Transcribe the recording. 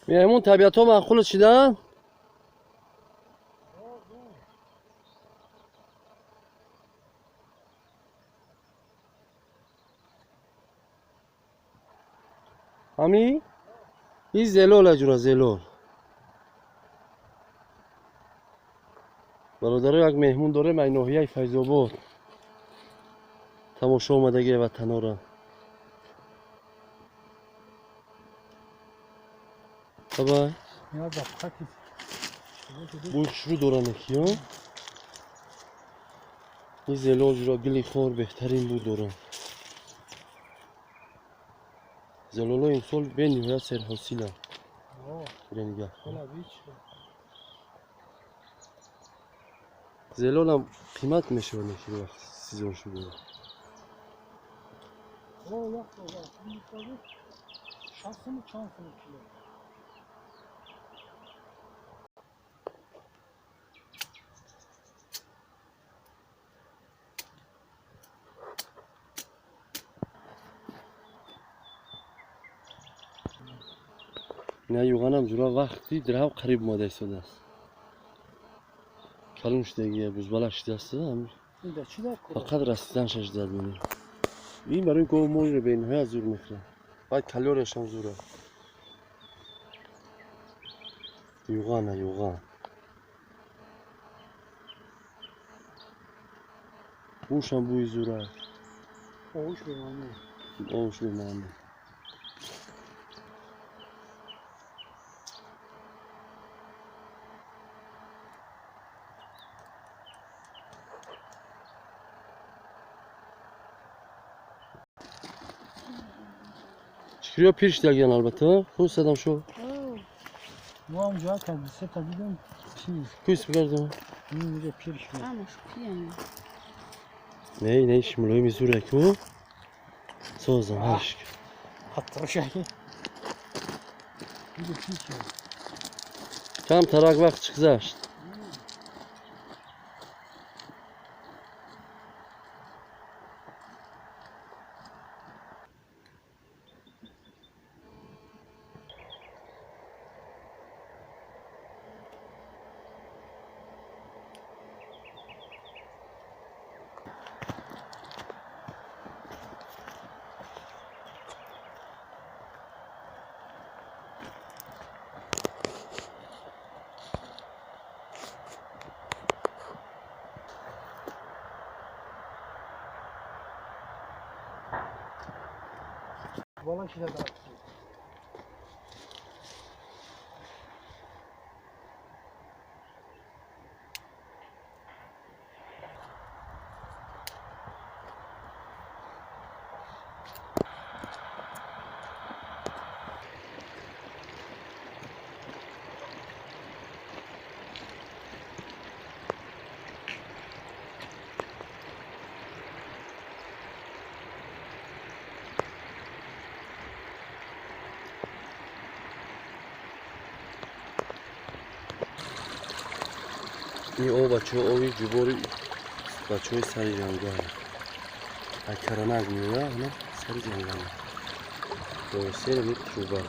Меҳмон, табиатҳо маъқул шидан? Ҳами? Ин зелол аҷура зелол. Бародаро, як меҳмон дорем ай ноҳияи Файзобод. Тамошо омадагия ватанора. Давай. Бӯи хушрӯ доранд ки, ин зелол ҷура гили хор беҳтарин бӯ доранд. Зелоло имсол бениҳоят серҳосиланд. Ира нигаҳ. Зелолам қимат мешавад ки вақт сезон шуда. Чанд сум кило? Ина юғанам ҷура вақти дирав қариб омада истодааст. Калон шудагия, бузбала шудааст. Фақат расиданша ждать менем. Ин барои гов мониро бениҳоят зур мехӯрад. Баъд калорияшам зур аст. Юғана, юған. Бӯшам бӯи зур аст. Оғӯш бемаъно. Оғӯш бемаъно. Чикриё пир шудагиян албатта. Хуб садам шуд. Мо ҳам ҷоа кардем, сета дидем пир. Кӯс бигардам. Инҷа пир шуд. Ҳамаш пиян. Не, не, мулоими зуре ку. Созам ҳашк. Ҳаттошаки. Инҷа пир шуд. Кам тарак вақт чӣ гузашт. Болан шида дарахт. Ин об бачаҳо, оби ҷубори бачаҳои сари ҷангал. Ай каранак меояд, ана сари ҷангал. Сери ми труба.